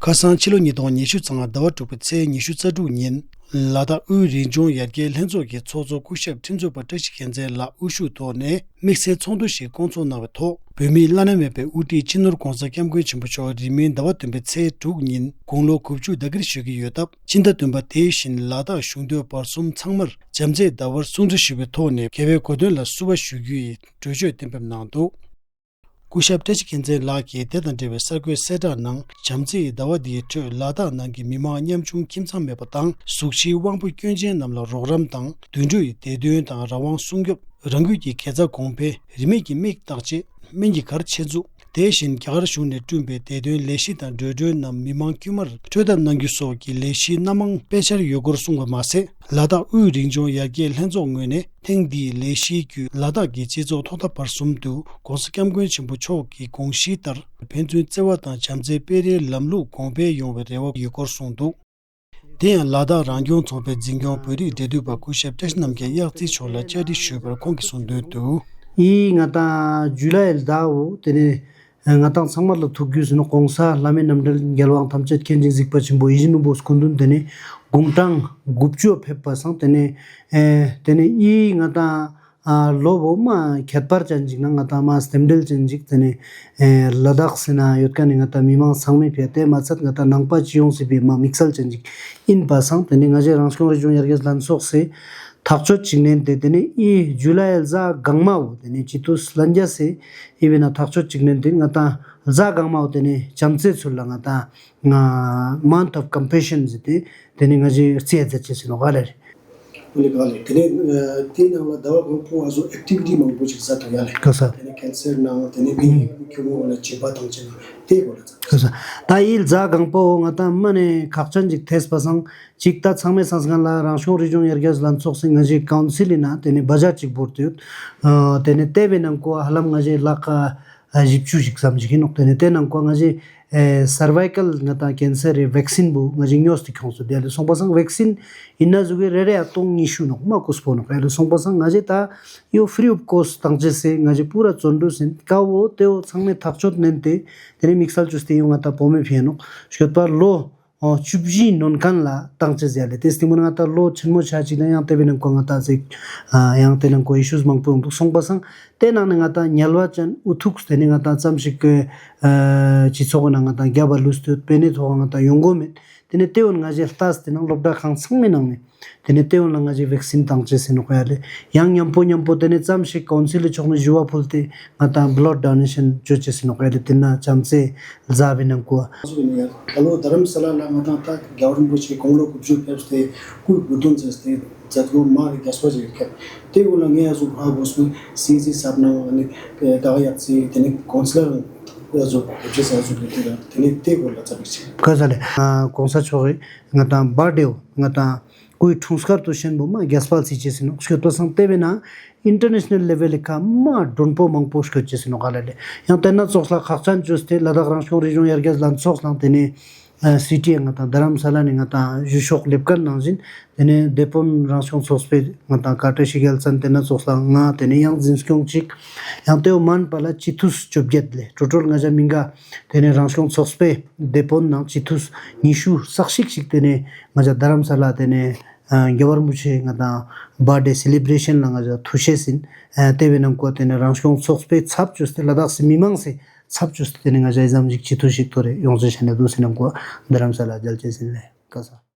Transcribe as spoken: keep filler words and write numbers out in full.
ཁ་སང་ཕྱི་ལོ་ཉིས་སྟོང་ཉི་ཤུ་རྩ་ལྔ་ཟླ་བ་དྲུག་པའི་ཚེས་ཉི་ཤུ་རྩ་དྲུག་ཉིན། ལ་དྭགས་དབུས་རང་སྐྱོང་ཡར་རྒྱས་ལྷན་ཚོགས་ཀྱི་ཚོགས་གཙོ་སྐུ་ཞབས་ཁྲི་ཚོ་པ་བཀྲ་ཤིས་རྒྱལ་མཚན་ལགས་དབུ་བཞུགས་ཐོག་ནས་དམིགས་བསལ་ཚོགས་འདུ་ཞིག་བསྐོང་ཚོགས་གནང་བའི་ཐོག་བོད་མིའི་བླ་ན་མེད་པའི་དབུ་ཁྲིད་སྤྱི་ནོར་༧གོང་ས་༧སྐྱབས་མགོན་ཆེན་པོ་མཆོག་རིང་མིན་ཟླ་བ་བདུན་པའི་ཚེས་དྲུག་ཉིན་དགུང་ལོ་དགུ་བཅུ་ཟླ་གིར་བཞུགས་ཀྱི་ཡོད་སྟབས། ཕྱི་ཟླ་བདུན་པ་དེ་བཞིན་ལ་དྭགས་གཞུང་སྡོད་བར་གསུམ་ཚང་མར་བྱམས་བརྩེའི་ཟླ་བར་སྲུང་བརྩི་ཞུ་བའི་ཐོག་ནས་རྒྱལ་བའི་གོ་སྟོན་ལ་བསུ་བ་ཞུ་རྒྱུ་ཡི་གྲོས་ཆོད་གཏན་འབེབས་གནང་འདུག་སྐུ་ཞབས་བཀྲ་ཤིས་རྒྱལ་མཚན་ལགས་ཀྱིས་དེ་དང་འབྲེལ་བའི་གསར་འགོད་གསལ་བསྒྲགས་ནང་། བྱམས་བརྩེ་ཡི་ཟླ་བ་འདིའི་ཁྲོད་ལ་དྭགས་ནང་གི་མི་མང་ཉམ་ཆུང་ཁྱིམ་ཚང་མེད་པ་དང་གཟུགས་གཞིའི་དབང་པོ་སྐྱོན་ཅན་རྣམས་ལ་རོགས་རམ་དང་དུད་འགྲོ་ཡི་བདེ་དོན་དང་རང་དབང་སྲུང་སྐྱོབ། རང་རྒྱུད་ཀྱི་དགེ་རྩ་གོང་འཕེལ། རིས་མེད་ཀྱི་མིག་བརྟག་དཔྱད། སྨན་གྱི་གར་ཆེད་འཛུགས། དེ་བཞིན་རྒྱ་གར་གཞུང་ནས་བསྐྲུན་པའི་བདེ་དོན་ལས་གཞི་དང་འགྲོ་གྲོན་རྣམས་མི་མང་དཀྱུས་མར་འཕྲོད་ཐབས་གནང་རྒྱུ་སོགས་ཀྱི་ལས་གཞིའི་སྣ་མང་སྤེལ་འཆར་ཡོད་སྐོར་གསུངས་པ་མ་ཟད། ལ་དྭགས་དབུས་རང་སྐྱོང་ཡར་རྒྱས་ལྷན་ཚོགས་ངོས་ནས་ཐེངས་འདིའི་ལས་གཞིའི་བརྒྱུད་ལ་དྭགས་ཀྱི་སྤྱི་ཚོགས་ཐོག་མཐའ་བར་གསུམ་དུ་༧གོང་ས་༧སྐྱབས་མགོན་ཆེན་པོ་མཆོག་གི་དགོངས་གཞིའི་ལྟར་ཕན་ཚུན་བརྩེ་བ་དང་བྱམས་བརྩེའི་སྤེལ་རེས་ལམ་ལུགས་གོང་འཕེལ་ཡོང་བའི་རེ་བ་ཡོད་སྐོར་གསུངས་འདུག་དེ་ཡང་ལ་དྭགས་རང་སྐྱོང་ཚོགས་པའི་འཛིན་སྐྱོང་བོད་རིགས་འབྲེལ་མཐུད་པ་སྐུ་ཞབས་བཀྲ་ཤིས་རྣམ་རྒྱལ་གཡག་རྩེ་མཆོག་ལ་བཅར་འདྲི་ཞུས་པར་ཁོང་གིས་གསུངས་དོན་དུ། ཡིན་ང་དང་ཇུ་ལའི་ཟླ་བོ་དེ་ནས་ང་དང་ཚང་མ་ལ་ཐུགས་རྒྱུས་ཟིན་ནོ་གོང་ས་ལྷ་མི་རྣམ་འདྲེན་རྒྱལ་དབང་ཐམས་ཅད་མཁྱེན་ཅིང་གཟིགས་པ་ཆེན་པོ་ཡིད་བཞིན་ནོར་བུ་སྐུ་མདུན་དེ་ནས་དགུང་གྲངས་དགུ་བཅུ་ཕེབས་པ་སང་དེ་ནས་དེ་ནས་ཡིན་ང་དང་ལོ་བོ་མ་ཁྱད་པར་ཅན་ཅིག་ན་ང་དང་མ་རྟེན་འབྲེལ་ཅན་ཅིག་དེ་ནས་ལ་དྭགས་སི་ན་ཡོད་ཀ་ནས་ང་དང་མི་མང་ཚང་མའི་ཕེ་དེ་མ་ཚད་ང་དང་ནང་པ་སྤྱི་ཡོངས་སི་བི་མ་དམིགས་བསལ་ཅན་ཅིག་ཡིན་པ་སང་དེ་ནས་ང་ཞེ་རང་སྐྱོང་རི་ལྗོངས་ཡར་རྒྱས་ལྷན་ཚོགས་སི་ཐག་གཅོད་ཅིག་ནན་ཏེ་དེ་ནས་ཨི་ཇུ་ལའི་ལ་གཟའ་གང་མ་བོ་དེ་ནས་ཅི་ཏུས་ལན་རྒྱ་སེ་ཨི་བི་ན་ཐག་གཅོད་ཅིག་ནན་ཏེ་ང་དང་ལ་གཟའ་གང་མ་བོ་དེ་ནས་བྱམས་བརྩེ་ཚུལ་ལ་ང་དང་month of compassion ཟེར་ཏེ་དེ་ནས་ང་ཞེ་རྩིས་ཡ་མཛད་ཅེས་སི་ནོ་ག་ལེ་རེད། ཨོ་ལེ་ག་ལེ་དེ་ནས་དེ་ནང་ལ་ཟླ་བ་གང་པོ་ཨ་ཟོ་ཨེག་ཊི་བི་ཊི་མང་པོ་ཞིག་ས་ཐུབ་ཡ་ལེ། ག་ས། དེ་ནས་ཀན་སར་ནང་དེ་ནས་མི་ཁྱུ་མོ་ལ་བྱིས་པ་དང་བྱས་ན་དེ་གོ་ལ་ཚ། ག་ས། ད་ཨི་ལ་གཟའ་གང་པོ་ང་དང་མ་ནས་ཁག་ཅན་ཅིག་ཐེས་པ་སང་། གཅིག་ད་ཚང་མས་སང་སྔ་ལ་རང་སྐྱོང་རི་ལྗོངས་ཡར་རྒྱས་ལྷན་ཚོགས་སི་ང་ཞེ་ཀའུན་སིལ་ཡིན་ན་དེ་ནས་བ་ཇ་གཅིག་བོར་ཏེ་ཡོད། དེ་ནས་དེ་བའི་ནང་གོ་ཧ་ལམ་ང་ཞེ་ལག་བཞི་བཅུ་ཞིག་ཙམ་ཞིག་ཡིན་ནོག་དེ་ནས་དེ་ནང་གོ་ང་ཞེ་སར་ཝའི་ཀལ་ང་དང་ཀན་སར་རི་ཝེག་སིན་བོ་ང་ཞེ་ཉོས་ཏེ་ཁྱོངས་སུ་དེ་ལས་སོང་པ་སང་ཝེག་སིན་ཡིན་ན་ཟུག་གི་རེ་རེ་ཡ་སྟོང་ཉི་ཤུ་ནོག་མ་ཀུས་པོ་ནོག་ཡ་ལས་སོང་པ་སང་ང་ཞེ་ད་ཡོ་ཧྥི་རི་ཨོབ་ཀོ་སི་ཏང་ཅེས་སེ་ང་ཞེ་པུ་ར་བརྩོན་འགྲུས་སེ་ཀ་བོ་དེ་བོ་ཚང་མས་ཐག་གཅོད་ནན་ཏེ་དེ་ནས་དམིགས་བསལ་བཅོས་ཏེ་ཡོང་ང་ད་བོ་མེ་ཕི་ཡ་ནོག་སྐྱོད་པ་ལོ། ཨོ་བཅུ་བཞི་ནོན་མཁན་ལ་བཏང་ཅི་ཟེར་ལེ་དེ་སྟེང་མོ་ང་ད་ལོ་ཆེན་མོ་ཆ་ཅིག་ན་ཡང་དེ་བའི་ནང་གོ་ང་ད་ཟིག་ཡང་དེ་ནང་གོ་ཨི་ཤུ་མང་པོ་ཡོང་འདུག་སོང་པ་སང་དེ་ནང་ནས་ང་ད་ཉལ་བ་ཅན་འུ་ཐུག་དེ་ནས་ང་ད་ཙམ་ཞིག་གི་སྤྱི་ཚོགས་ནང་ང་ད་རྒྱབ་པ་ལུས་སྟོད་པེ་ནེ་ཐོག་ང་ད་ཡོང་གོ་མེད། དེ་ནས་དེ་བོ་ང་ཞེ་ལྟས་དེ་ནང་སློབ་གྲྭ་ཁང་ཚང་མའི་ནང་ནས་དེ་ནས་དེ་བོ་ལ་ང་ཞེ་ཝེག་སིན་བཏང་ཅི་ཟེར་ནོག་ཡ་ལེ། ཡང་མཉམ་པོ་མཉམ་པོ་དེ་ནས་ཙམ་ཞིག་ཀའུན་སིལ་ལ་ཕྱོགས་ནས་ཞུ་བ་ཕུལ་ཏེ་ང་ད་བློད་ཌོ་ནེ་ཤན་བཅོ་ཅི་ཟེར་ནོག་ཡ་ལེ། དེ་ན་བྱམས་བརྩེ་ལ་བའི་ནང་གོ་ཨ། ཨ་ཟུག་ཡིན་ཡང་ད་ལོ་རྡ་རམ་ས་ལ་ལ་ང་དང་ད་རྒྱལ་བ་རིན་པོ་ཆེ་དགུང་ལོ་དགུ་བཅུ་ཕེབས་ཏེ་སྐུའི་དགུང་སྟོན་མཛད་དེ་མཛད་སྒོ་མ་གི་རྒྱས་པ་ཞིག་ཕེབས་དེ་འོ་ལ་ངས་ཨ་ཟུག་ཧ་གོ་སོང་སི་སི་སབ་ནང་ཨ་ནི་ཀ་ག་ཡག་ཚི་དེ་ནི་གོང་ས་ལ་ཨ་ཟུག་དགུ་བཅུ་ས་ཟུག་གི་དེ་ལ་དེ་ནི་དེ་འོ་ལ་ཚ་བིག་ཆེ། ག་ས་ལེ་གོང་ས་མཆོག་གི་ང་དང་བར་ཌེ་བོ་ང་དང་སྐུའི་འཁྲུངས་སྐར་དུ་ཤེན་པོ་མ་རྒྱས་པ་ཚི་ཅེས་ཟེར་ནོག་སྐྱོད་པ་སང་དེ་བས་ན། ཨིན་ཊར་ནེ་ཤ་ནལ་ལེ་ཝེལ་ལི་ཁ་མ་མགྲོན་པོ་མང་པོ་སྐྱོད་ཅེས་ཟེར་ནོག་ག་ལ་ལེ། ཡང་དེ་ན་ཚོགས་ལ་ཁག་ཅན་བཅོས་ཏེ་ལ་དྭགས་རང་སྐྱོང་རི་ལྗོངས་ཡར་རྒྱས་ལྷན་ཚོགས་ནང་དེ་ནས་སི་ཊི་ང་དང་རྡ་རམ་ས་ལ་ནས་ང་དང་བཞུགས་ཤོག་སླེབས་མཁན་ནང་བཞིན་དེ་ནས་སྡེ་དཔོན་རང་སྐྱོང་ཚོགས་པའི་ང་དང་ཀ་བཀྲ་ཤིས་རྒྱལ་མཚན་དེ་ན་ཚོགས་ལ་ང་དེ་ནས་ཡང་འཛིན་སྐྱོང་གཅིག་ཡང་དེའོ་མན་པ་ལ་སྤྱི་འཐུས་བཅོ་བརྒྱད་ལས་ཀྲོ་ཀྲོལ་ང་ཞ་མི་འགའ་དེ་ནས་རང་སྐྱོང་ཚོགས་པའི་སྡེ་དཔོན་ནང་སྤྱི་འཐུས་ཉི་ཤུ་རྩ་གཅིག་ཞིག་དེ་ནས་ང་ཞ་རྡ་རམ་ས་ལ་དེ་ནས། རྒྱལ་བ་རིན་པོ་ཆེ་ང་དང་བར་ཌེ་སེ་ལེ་བྷ་རེ་ཤན་ལ་ང་ཞ་ཐུགས་ཤེས་ཟིན། དེ་བས་ནང་གོ་དེ་ནས་རང་སྐྱོང་ཚོགས་པའི་ཚབ་བཅོས་ཏེ་ལ་དྭགས་སི་མི་མང་སི་ཚབ་བཅོས་ཏེ་དེ་ནས་ང་ཞ་ཨི་ཙམ་ཞིག་སྤྱི་འཐུས་ཤིག་ཐོ་རེ་ཡོང་ཚེ་ཤ་ནས་འདུག་སེ་ནང་གོ་རྡ་རམ་ས་ལ་མཇལ་ཆེ་ཟིན་ལས་ཀ་ས།